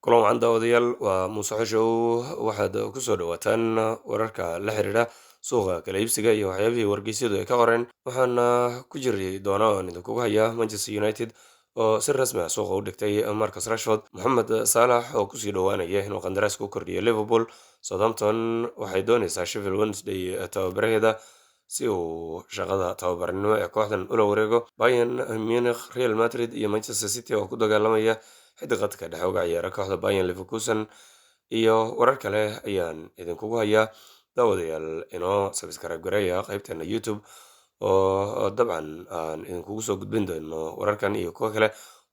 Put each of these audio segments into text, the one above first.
Kulan wacan daawadayaal, waa Muuse Xoshow. Waxaad kusoo dhawaataan wararka la xiriira suuqa kala iibsiga iyo waxyaabihii wargeysyadu ay ka qoreen. Waxaana ku jiri doona oon idinkugu hayaa Manchester United oo si rasmi ah suuqa u dhigtay Marcus Rashford, Moxamed Saalax oo kusii dhowaanaya inuu qandaraaska u kordhiyo Liverpool, Southampton waxay dooneysaa Sheffield Wednesday tababaraheeda si uu shaqada tababarnimo ee kooxdan ula wareego, Bayern Munich, Real Madrid iyo Manchester City oo ku dagaalamaya xidig qadka dhexe uga ciyaara kooxda Bayern Leverkusen iyo warar kale ayaan idinkugu hayaa. Daawadayaal, inoo subscribe gareeya qaybteena YouTube oo dabcan aan idinkugu soo gudbin doono wararkan iyo kuwo kale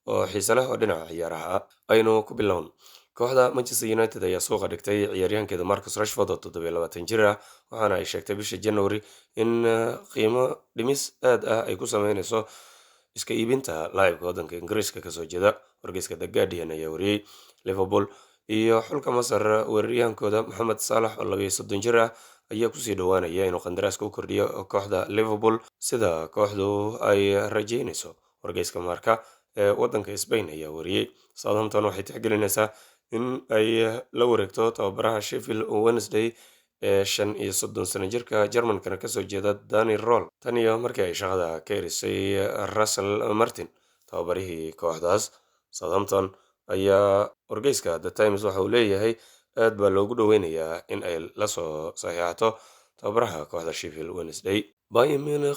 oo xiise leh oo dhinaca ciyaaraha ah. Aynu ku bilown. Kooxda Manchester United ayaa suuqa dhigtay ciyaaryahankeeda Marcus Rashford oo 27 jir ah, waxaana ay sheegtay bisha January in qiimo dhimis aad ah ay ku sameyneyso iska iibinta laacibka waddanka Ingiriiska kasoo jeeda. Wargeyska The Guardian ayaa wariyey. Liverpool iyo xulka Masar weeraryahankooda Moxamed Saalax oo 32 jir ah ayaa kusii dhowaanaya inuu qandaraaska u kordhiyo kooxda Liverpool, sida kooxdu ay rajeynayso. Wargeyska Marka ee waddanka Spain ayaa wariyey. Southampton waxay tixgelinaysaa in ay la wareegto tababaraha Sheffield Wednesday ee 35 sano jirka Germankana kasoo jeeda Danny Roll, tan iyo markii ay shaqada ka erisay Russell Martin, tababarihii kooxdaas. Southampton ayaa wargeyska The Times waxa uu leeyahay aad baa loogu dhoweynayaa in ay lasoo saxiixato tababaraha kooxda Sheffield Wednesday. Bayern Munich,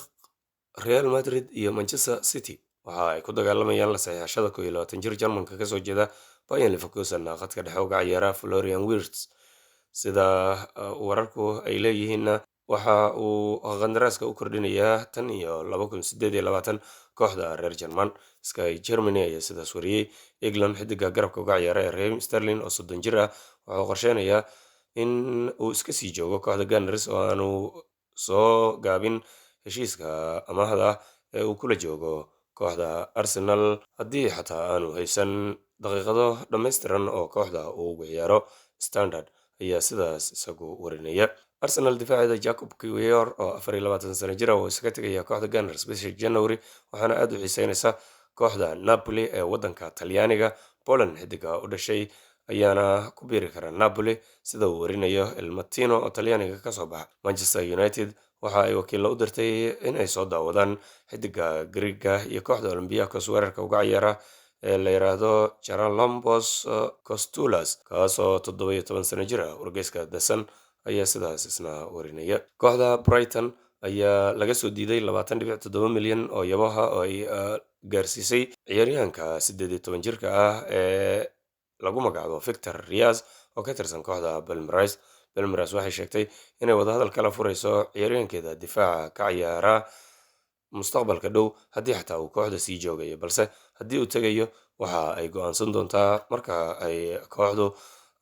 Real Madrid iyo Manchester City waxa ay ku dagaalamayaan la saxiixashada 21 jir Germanka kasoo jeeda Bayern Leverkusen khadka dhexe uga ciyaara Florian Wirtz. Sida wararku ay leeyihiinna, waxa uu qandaraaska u kordhinayaa tan iyo 2028 kooxda reer Jerman. Sky Germany ayaa sidaas wariyey. England xidiga garabka uga ciyaara ee Raheem Sterling oo 30 jir ah wuxuu qorsheynayaa in uu iska sii joogo kooxda Gunners oo aanu soo gaabin heshiiska amaahda ee uu kula joogo kooxda Arsenal, haddii xataa aanu haysan daqiiqado dhammaystiran oo kooxda uu ugu ciyaaro. Standard ayaa sidaas isagu warinaya. Arsenal difaaceeda Jacob Kiwior oo 24 sano jir ah oo isaga tegaya kooxda Gunners bisha January, waxaana aada u xiiseynaysa kooxda Napoli ee waddanka Talyaaniga. Poland xidiga u dhashay ayaana ku biiri kara Napoli, sida uu warinayo Il Mattino oo Talyaaniga kasoo baxa. Manchester United waxa ay wakiilla u dirtay in ay soo daawadaan xidiga Griega iyo kooxda Olympiacos weerarka uga ciyaara ee la yiraahdo Charalambos Costulas, kaasoo 17 sano jir ah. Wargeyska The Sun ayaa sidaas isna warinaya. Kooxda Brighton ayaa laga soo diiday 20.7 milyan oo yabaha oo ay gaarsiisay ciyaaryahanka 18 jirka ah ee lagu magacaabo Victor Riaz oo ka tirsan kooxda Palmeiras. Palmeiras waxay sheegtay inay wadahadal kala furayso ciyaaryahankeeda difaaca ka ciyaara mustaqbalka dhow, haddii xataa uu kooxda sii joogayo, balse haddii uu tegayo waxa ay go-aansan doontaa marka ay kooxdu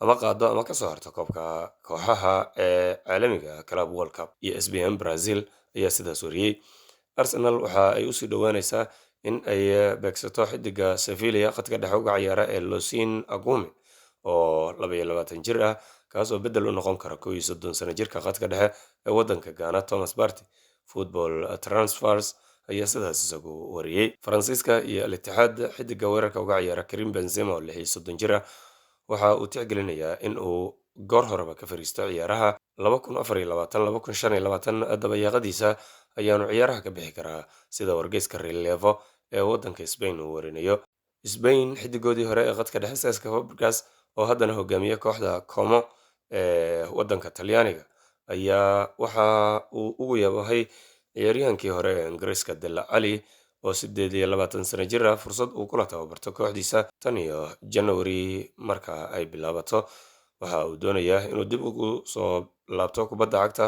ama qaado ama kasoo harto koobka kooxaha ee caalamiga Club World Cup. ESPN Brazil ayaa sidaas wariyey. Arsenal waxa ay usii dhowaanaysaa in ay beegsato xidiga Sevilla khadka dhexe uga ciyaara ee Lucien Agoumé oo 22 jir ah, kaasoo bedel u noqon kara 31 sano jirka khadka dhexe ee waddanka Ghana Thomas Partey. Football Transfers ayaa sidaas isagu wariyey. Faransiiska iyo Al Ittixaad xidiga weerarka uga ciyaara Karim Benzema oo 36 jir ah waxa uu tixgelinayaa in uu goor horeba ka fariisto ciyaaraha. 2024, 2025 dabayaaqadiisa ayaanu ciyaaraha ka bixi karaa, sida wargeyska Relevo ee waddanka Spain uu warinayo. Spain xidigoodii hore ee khadka dhexe Cesc Fabregas oo haddana hogaamiye kooxda Como ee waddanka Talyaaniga ayaa waxa uu ugu yabahay ciyaaryahankii hore ee Ingiriiska Dele Alli oo 28 sano jir ah fursad uu kula tababarto kooxdiisa tan iyo January marka ay bilaabato. Waxa uu doonayaa inuu dib ugu soo laabto kubadda cagta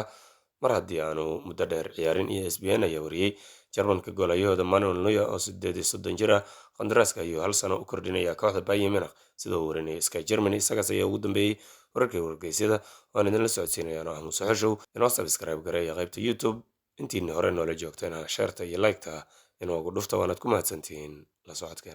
mar haddii aanu muddo dheer ciyaarin. ESPN ayaa wariyey. Jarmalka goolayahooda Manuel Neuer oo 38 jir ah qandaraaska ayuu hal sano u kordhinaya kooxda Bayern Munich, sida uu warinayay Sky Germany. Isagaas ayaa ugu dambeeyey wararkii wargeysyada waan idinla socodsiinayaan oo ah Muuse Xoshow. Inoo subscribe gareeya qaybta YouTube, intiina hore noola joogtayna share-ta iyo like-ta inoogu dhufta. Waanaad ku mahadsantihiin la socodkeen.